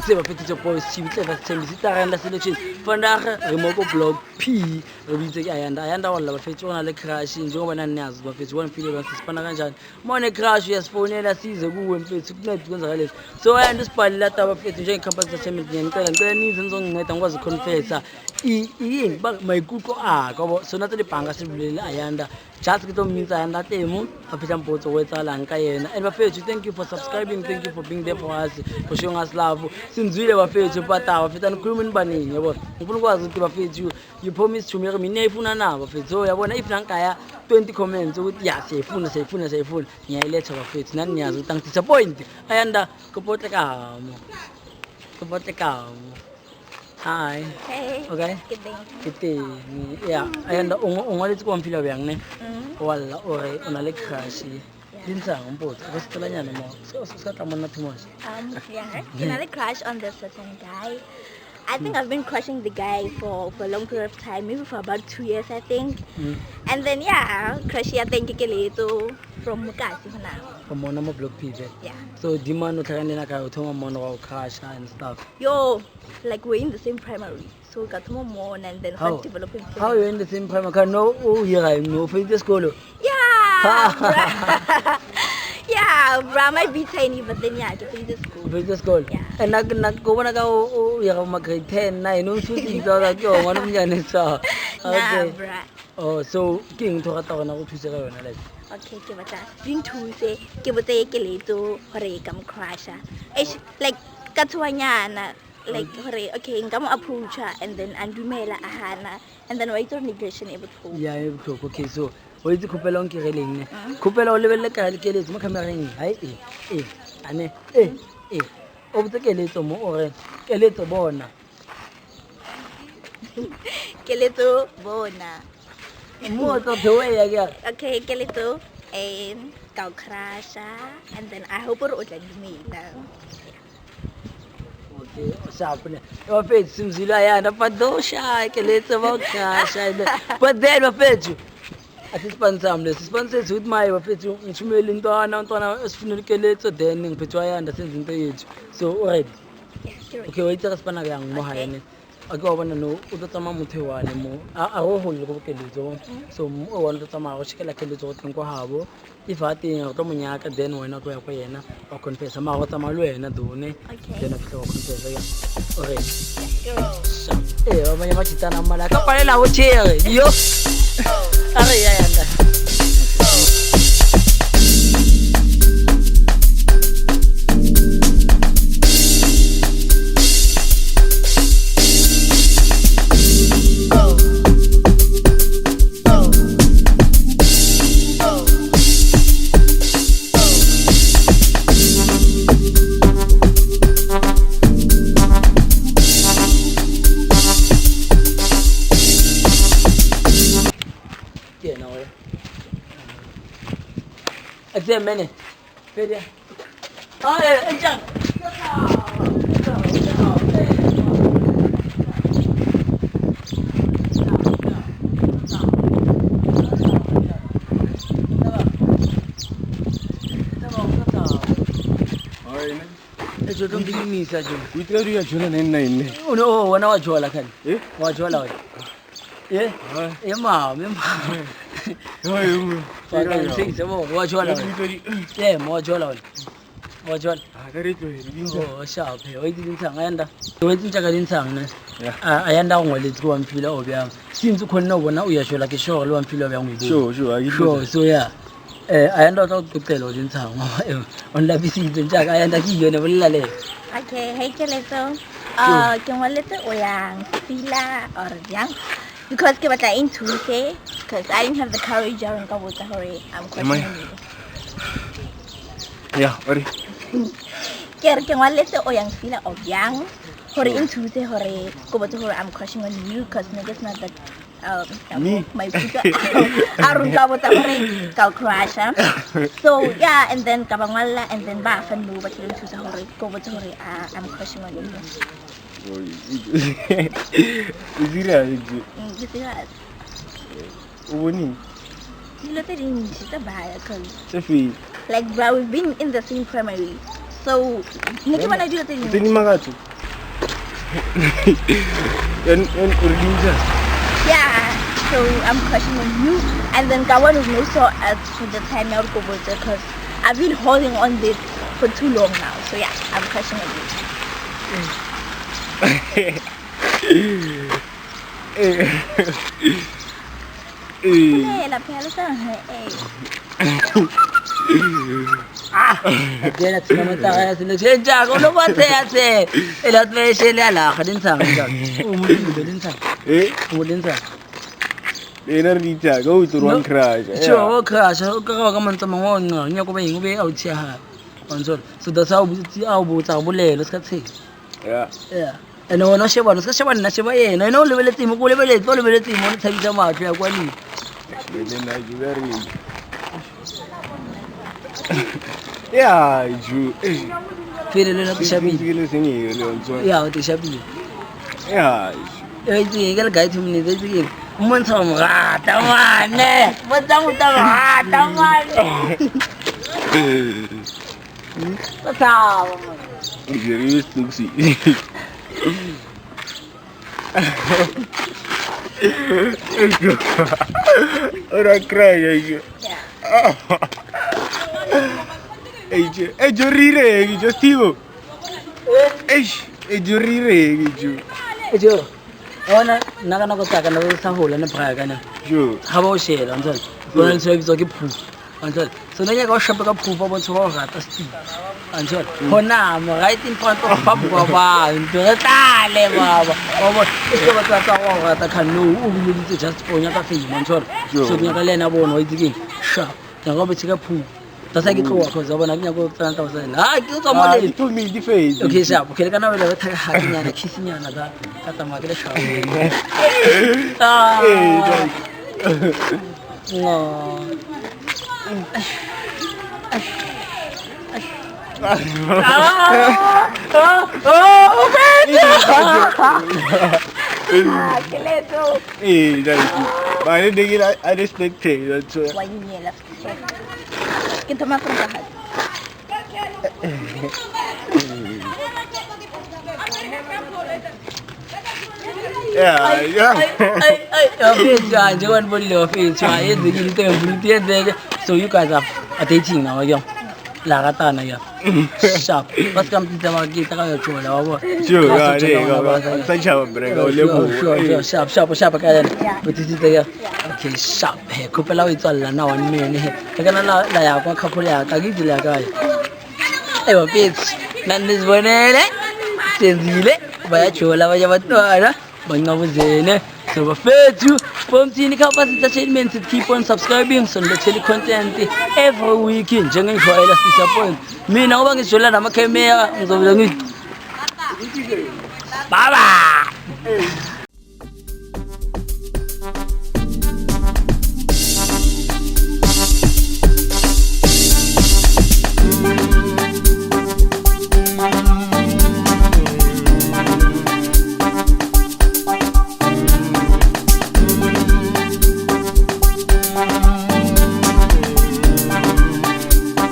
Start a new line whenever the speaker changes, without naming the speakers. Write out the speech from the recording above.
Tseba fetetse boys Chibitle Sithembiso Tarenda selection. Vandag re mo ko blog P re bitse ke Ayanda. Ayanda walla bafethu ona le crush njengoba nani niyazi bafethu one feel basipana kanjani. Uma une crush uyasifonela size kuwe mfethu kuncede kwenzakaleni. So Ayanda usibhalile taba bafethu njenge campus entertainment ngiyanicela ngicela nize nizonginceda ngikwazi confessa. Yini maikutlo a ka bo sona tse dibhanga sivulele Ayanda. Just ke tlo mmitsa Ayanda Temo a fihla mpotse go etsahalang ka yena. And bafethu thank you for subscribing, thank you for being there for us, for showing us love. Sinzwile bafethu pata bafethu anikhulumi nibaningi yabo. Ngifuna ukwazi ukuthi bafethu you promise to marry me niyayifuna na bafethu. So yabona if nankaya 20 comments ukuthi ya siyayifuna siyayifuna siyayifuna ngiyayiletha bafethu nani niyazi ukuthi angidisappoint. Ayanda kopotle kamo. Kopotle kamo. Hi.
Hey.
Okay.
Ke teng.
Ke teng. Ya, Ayanda o ngwaletse ko mphila bjang ne? Wa lla o re o na le crush. Di ntshang mpotse, go setelanyana mo. Se se ka tla monna too much.
Yeah. Ke na le crush on this certain guy. I think I've been crushing the guy for a long period of time, maybe for about 2 years, I think. And then yeah, crush ya teng ke Keletso from Mokasi for now.
Go mona mo block P vele.
Yeah.
So Dimane o tlhakane le ena kae o thoma mmona wa o crusha and stuff.
Yo, like we're in the same primary. So ka thoma mmona and then
How?
start developing
How you in the same primary? Ka no o hira eng o feditse sekolo.
Yeah, bruh. Yeah, bruh, I might be tiny, but then yeah, ke feditse
O
school.
feditse sekolo.
Yeah.
And nna ko bona ka o hira ma grade 10 9 o tshositse o ke o ngwana o monyane so.
Nah,
Okay.
bruh.
Oh, so ke eng ntho o rata gona go thuse ka yona like?
Okay, ke batla di nthuse ke botse keletso gore ka mo crusha. Eish, like ka tshoanyana like gore okay nka mo approacha and then a ndumela a hana and then wa itse gore negation e botlhoko.
Ya e botlhoko. Okay, so o itse khopela o nkireleng ne. Khopela o lebelele ka keletso mo camereng. Hai e e ane e e o botse keletso mo o re keletso bona.
Keletso bona.
Mo tsa thewe ya ke.
Okay, keletso ka o crusha and then I hope gore o tla dumela.
Okay, sharp ne. Bafethu simzilo Ayanda but though shy keletso ba crusha. But then bafethu asisipani sami lesi sipani sethu ukuthi maye bafethu ngithumele intwana intwana esifunela ikeletso then ngiphethe Ayanda senze into yethu. So already.
Yeah, ke ready.
Okay, wa itse re sepana bjang mo gae ne a ke wa bona no o tlo tsamaya motho e one mo a re o gole ko keletso so mo o one o tlo tsamaya go checkela keletso go teng kwa gabo if a teng re tlo mo nyaka then wena o tlo ya ko yena wa confessa mara go tsamaya le wena though ne
Okay.
then o fitlha wa confessa ya ore
Ke ready.
ee ba banye ba cheatana mmala ka palela go chere yo a re ya yanda. Ke yena oya. Etse mene. Fede. Ah, eh, njang. Etso tlo nkidimisa jo.
O itira di ya tshwana nine nine.
O ne o wena wa jola khale.
Eh?
Wa jola wena. Eh? Eh ma, me ma.
Hai.
Wa ka ntsengisa bo, wa jola wena. Eh, ma wa jola wena. Wa jola.
Ah, ka re tlohele di ntse.
Oh, sharp. Wa itse dintshang Ayanda. Wa itse ntšaka dintshang ne.
Yeah.
Ah, Ayanda o ngwaletse ko wa mphila o bjang. Since o kgonne go bona o ya jola ke sure le wa mphila o bjang o e bone.
Sure, sure, ha ke
Sure, so yeah. Eh, Ayanda o tla go qoqela o dintshang. O nlapisitse ntšaka Ayanda ke yone bolela le. ena.
Okay, hey Keletso. Ke ngwaletse o yang fila or bjang because ke batla e nthuse because I didn't have the courage ya gore nka botsa gore I'm
Am I-
crushing on you.
Ya, ore.
Ke re ke ngwaletse o yang fila or bjang Gore e nthuse gore ko botse gore I'm crushing on you because ne ke sena that
Me?
maikutlo a rutla botsa gore ka o crusha. So yeah, and then ka ba ngwalla and then ba fa no ba tlile nthusa gore ko botse gore I'm crushing on you.
O serious jo?
Ke serious.
O boneng?
Dilo tse dintsi tsa baya cause
Tse feng?
Like bro, we've been in the same primary. So ne ke bona dilo tse
Tse
dintsi.
di makatso. And o re dintsa.
Yeah. So I'm crushing on you and then ka bona no so at for the time ya go botse cause I've been holding on this for too long now. So yeah, I'm crushing on you.
Eh.
Phela phela sa eh.
Kena thina mataka selection njako lo bathe athe elathi le alaga lintshanga njalo umuntu lintshanga
Eh,
umuntu lintshanga
ena re ditsa ka o tlo one crush.
Sure, o crush o ka ka mantswe mangwe o nqa nyako ba eng o be a o tshiya hape wa ntshwara. So that's how a o botsa go bolela o se ka tshela.
Yeah.
Yeah. And wena o shebana o se ka sheba nna sheba yena ena o lebeletse mo ko lebeletse o lebeletse mo o thabisa matlho ya kwa le
Le nna ke ba re. Yeah, ju. Eh.
fele le nako shabile
Ke le seng e le ntse.
ya o te shabile
Yeah.
e itse ke le guy 2 minutes e itse ke mmontsha wa mo rata ngwane bontsha motho wa mo rata ngwane ka tshaba man.
Serious looks. Ora cry ju.
Yeah.
Ei, ju. Ei, ju rire, ju Steve. Ei, ei ju rire, ju.
E jo bona nna ka nako tsaka nako sa hola ne bra kana
Ju.
ga ba o shela ntse bona ntse ba bitswa ke proof ntse so ne nyaka o shape ka proof ba bontsha ba o rata Steve ntse hona mo right in front of ba ba ba ntse re tlale baba wa bona e se ba tsa tsa go rata ka no o bileditse just for nyaka fame ntse
Sure.
so ke nyaka le ena bona wa itse keng sharp nyaka o bethe ka proof that's why ke tloga cause wa bona ke nyaka go tsena taba tsa ena ha ke tswa mo
Ah,
le
di told me di fade.
okay sharp okay le kana wela ba thaka ha ke nyana kiss nyana ka ka tsamaya ke le sharp ah
Eh, dog.
no.
Ah, ke letso.
Eh, dog. Ba ne ke la unexpected. That's why.
Wa nyela. Ke thoma go rata.
Yeah, yeah.
Bafethu, hayi njengoba nibonile bafethu, hayi yenzekile into engifuna ukuthi yenzeke. So you guys are dating now, ke la ratana ke. Sharp. Ba ska mpitsa ba ke tla ka yo tshola wa bona.
Sure,
Ba
yeah,
sa
yeah,
tshola ba sa-
Sa tšhaba break, o
Sure,
leboha.
sure, sure, sharp, sharp, sharp ka yena.
Yeah.
O tsitsitse ke. Okay, sharp. He, khopela o itswalla na one man he. Ka kana la ya kwa couple ya ka ke itse le ya kae. Eh bafethu, nani nizibonele senzile bayajola abanye abantwana bancabuzene. So bafethu, Bomthini Campus Entertainment, keep on subscribing so nilethele content every week njengengijwayela disappoint. Mina ngoba ngijola namakhemera ngizobe ngithi bye bye.